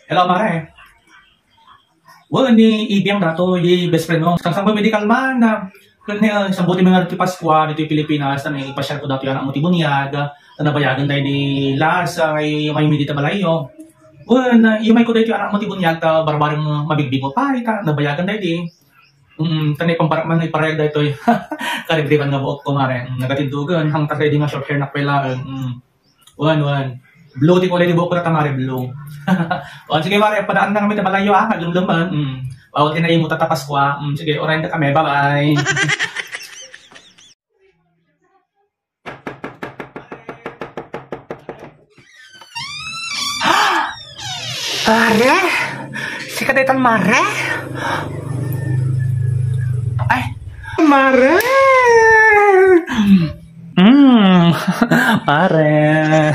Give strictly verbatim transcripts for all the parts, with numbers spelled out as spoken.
Hello, mare. Wen, ni Ibiang dato, di best friend mo. Sangsangbay medical man, ah, wen, ah, sambuti mi nga ti Paskua, ditoy Pilipinas, tan ipasiar ko dato, anak mo ti buniag, ah, tan nabayagen tayo di las, ah, ay, may mi dita balayyo. Wen, ah, imay ko daytoy anak mo ti buniag, ta barbareng mabigbig mo pay, ta nabayagen tayo di. Mm, tan ipambar-, man iparayag daytoy. Karibreban nga buok ko, mare. Mm, nagatindugan, hangta sa idi nga short hair na pay laeng. Mm. Wen, wen. Blue ti kulay ti buok ko, ta mare, blue. Wen, sige, mare, padaan na kami ta balayyo, ah, kadlumluman. Mm. Bawal ti naimut ta Paskua. Mm, sige, oray na kami. Bye-bye. Mare? Sika daytan, mare? Ay, mare! Mm, mare.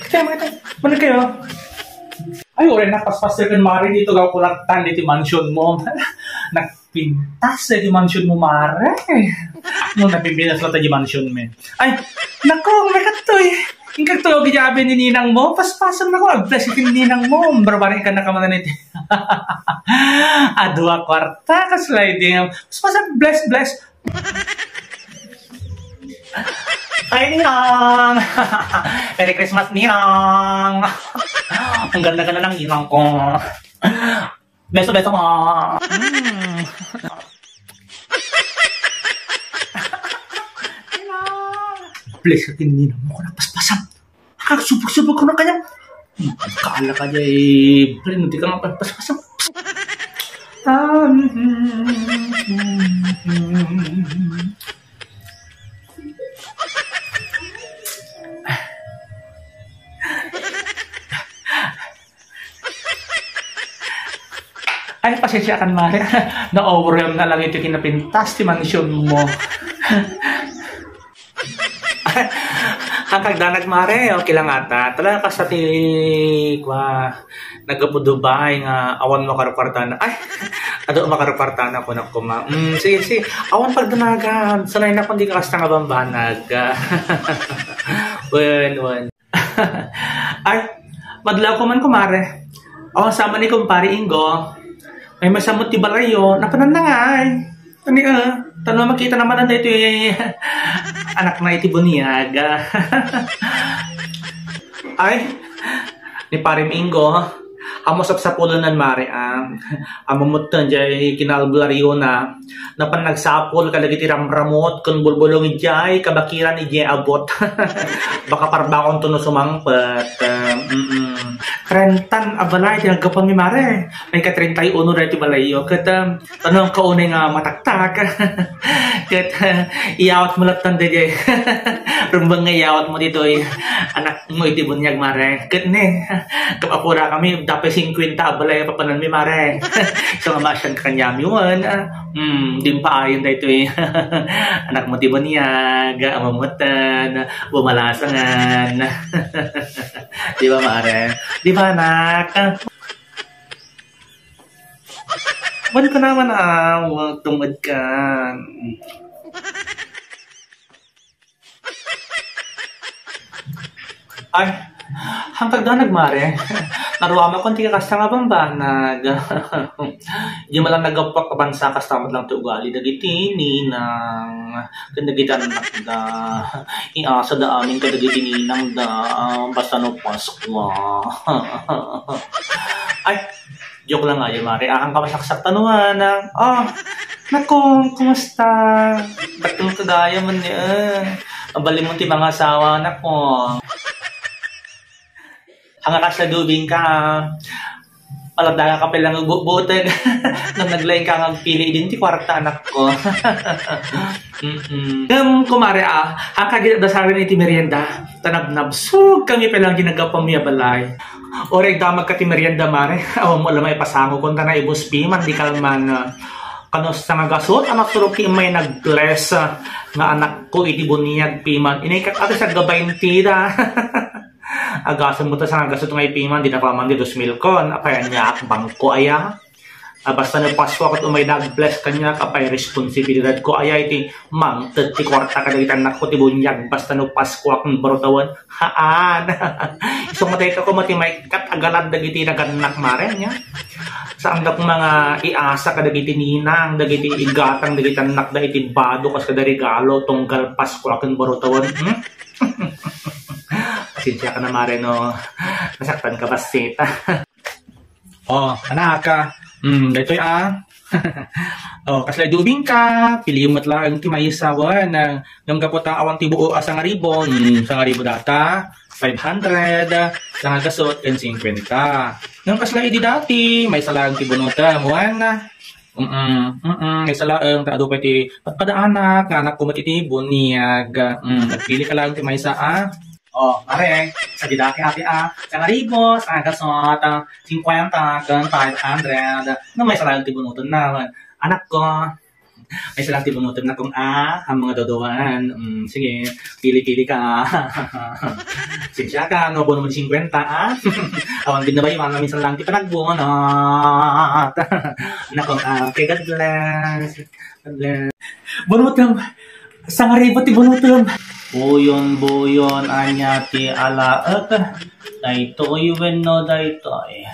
Kaya, mare, mare kayo? Ay, uray na, paspas ken mare, dito daw kulatan, dito mansion mo. Nagpintas, dito mansion mo, mare. No, napimpinas lang tayo mansion mo. Ay, nako, may katoy. Ingkag to, gijabi ni ninang mo, paspasan nako, bless iti ninang mo. Barbari ka na kamanan iti. Adua kwarta, kas sliding. Paspasan, bless, bless. Ay, ninang! Merry Christmas, ninang! Ang ganda-ganda ng ninang ko. Beso-beso mo! Mm. Ninang! Bless ka, ninang mo, kung napaspasan. Ang subok-subok ko na kanya. Kaala ka dyan, eh. Bali, hindi ka nga paspasan. Ah, mm, mm, mm, mm. Ay, pasensya kan, mare. Na-overwhelm na lang iti kinapintas ti mansion mo. Ang kagdanag, mare, okay lang ata. Talaga kasta ti, kwa, naggapu Dubai nga awan makarupartana. Ay, adu makarupartana ko na kuma. Mm, sige, sige. Awan pagdanagan. Sanay na kundi kasta nga bambanag. Wen, wen. Ay, madlaw ko man, kumare. O, sama ni kumpare Ingo. Ay, masamot ti balayyo. Napanan na nga, ay. Ani, ah, tano makita naman ang daytoy anak na iti buniag. Ay, ni Pare Ingo, amo sapsapulan nan mare, ah. Amo met jay kinaalbularyo na. Napan nagsapul kadagiti ramramot ken bulbulong idiay kabakiran idiay abot. Baka parbakon to no sumangpet. Ah, mm-mm. Trentan a balay ti naggapuan mi, mare. Ay, ka treinta y uno daytoy balayyo. Ket, um, tanong ka unay nga mataktak. Ket, uh, iyawat mo latta daydiay. Rumbeng nga iyawat mo ditoy. Anak mo iti buniag, mare. Ket ne, kapapura kami, dapay singkwenta a balay a papanan mi, mare. So, nga maasyan ka kanyami, wen, ah, hmm, dimpaayon daytoy. Anak mo ti buniag, amamuten, bumalasangan. Di ba, mare? Di ba, anak? Wen ka naman, ah, wen, tungod ka. Ay, hangkag danag, mare. Naruamakon ti kasta nga bambanag. Di man lang naggapuak a bansa, kasta met lang ti ugali dagiti ninang. Ken dagiti annakda. Iasada amin kadagiti ninangda. Basta no Paskua. Ay, joke lang nga, mare. Akan ka masaksak tanuan. Oh, nako, kumusta? Dakkel ka gayam man ni, eh. Mabalin mo ti mangasawa, nako. Hanga kasla dubing ka. Maladanga ka pay lang butbuteg. Nang naglaing ka nga agpili din ti kwarta, anak ko. Mm-mm. Ngem, kumare, ah, ang kagidadasaran iti merienda, ta nabnabsog kami pay lang ginagapam ya balay. Oray damag ka ti merienda, mare. Awan mo alam ay pasango kun ta naibus piman, di kalman, ah, kanus nga gasot, anak, surok ti imay nag-bless, ah, nga anak ko iti buniag piman. Inay ka, ate, sa gabayin tida. Agasem mo ta sangagasut nga ipiman, di na paman di dos mil kon. Apay, ania, bangko aya? A, basta no Pasko ket umay nag-bless kaniak, apay responsibilidad ko aya iti mangted ti kuarta kadagiti annakko ti buniag basta no Pasko a ken baro tawen? Haan. Isu met dayta koma ti maikkat a galad dagiti nagannak, mare, nia. Saanda koma nga iasa kadagiti ninang, dagiti igatang dagiti annakda iti bado kas kada regalo tunggal Pasko a ken baro tawen. Hmm? Pasensiaka na, mare, no nasaktanka bassit. Oh, anak, ah. Hmm, daytoy, ah. Oh, kasla idi ubingka, piliyo met laeng ti maysa wen, ah, ngem gapu ta awan ti buo a sangaribu, hmm, sangaribu dayta, five hundred, sangagasut, ken singkuenta. Ngem kasla idi dati, maysa laeng ti bunutem wen, ah, mm, mm, maysa laeng, ta adu pay ti padpadaanak, nga anakko met iti buniag. Mm, agpili ka laeng ti maysa, ah. Oh, mare, sadi dati ati, ah, sangaribu, sangagasut, ah, singkuenta, ken five hundred. No, maysa laeng ti bunutenna. Anakko, maysa laeng ti bunutenna kong, ah, ang mga dodoan. Mm, sige, pili-pili ka, ah. Sensia ka, no, bono mo singkuenta, ah. Awan gid na ba yung mga minsan lang ti panagbunot. Anakko, ah, okay, God bless. God bless. Bunutem, sangaribu ti bunutem. Buyon, buyon, ania ti alaek? Daytoy wenno daytoy?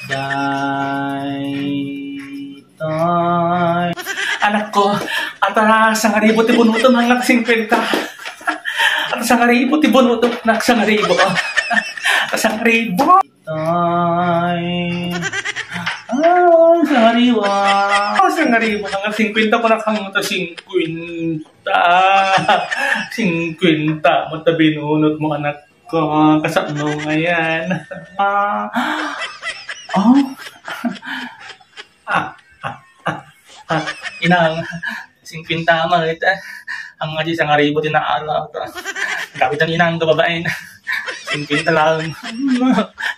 Daytoy. Anakko, ata sangaribu ti bunutem, anak, singkuenta. Ata sangaribu ti bunutem, anak, sangaribu. Ata sangaribu. Tay. Ah, sangaribu. Ah, sangaribu, anak, singkuenta ko na kang ta singkuenta. Singkuenta mo ta binunot mo, anak ko. Kasano ngayan? Ah. Oh. Ah, ah, ah, ah. Inang, singkuenta man ita. Ang nga di sangaribu ti naala. Gawitan inang to babaen. Singkuenta lang.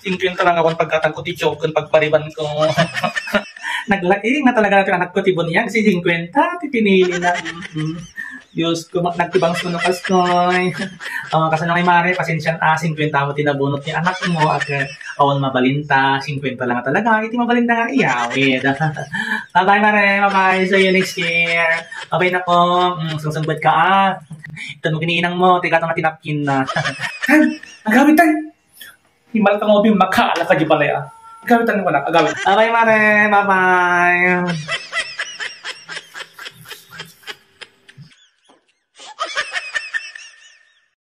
Singkuenta lang akong pagkatag ko ti joke, pagpariban ko. Naglaing na talaga ti anak ko ti buniag, si singkuenta, ti pinili na. Mm-mm. Diyos ko, ma-, nagtibang suno kastoy. Oh, kasano ngay, mare, pasensian, ah, singkuenta mo tinabunot ni anak mo, at, eh, awan mabalinta, singkuenta lang talaga, iti mabalinta nga iyawid. Bye-bye, mare, bye-bye, see you next year. Bye-bye na po, mm, sungsungbad ka, ah. Ito mo giniinang mo, tiga nga tinapkin na. Agawid tayo. Himal ka nga ubing, makaala ka di balay, ah. Agawid tayo, wala, agawid. Bye-bye, mare, bye-bye.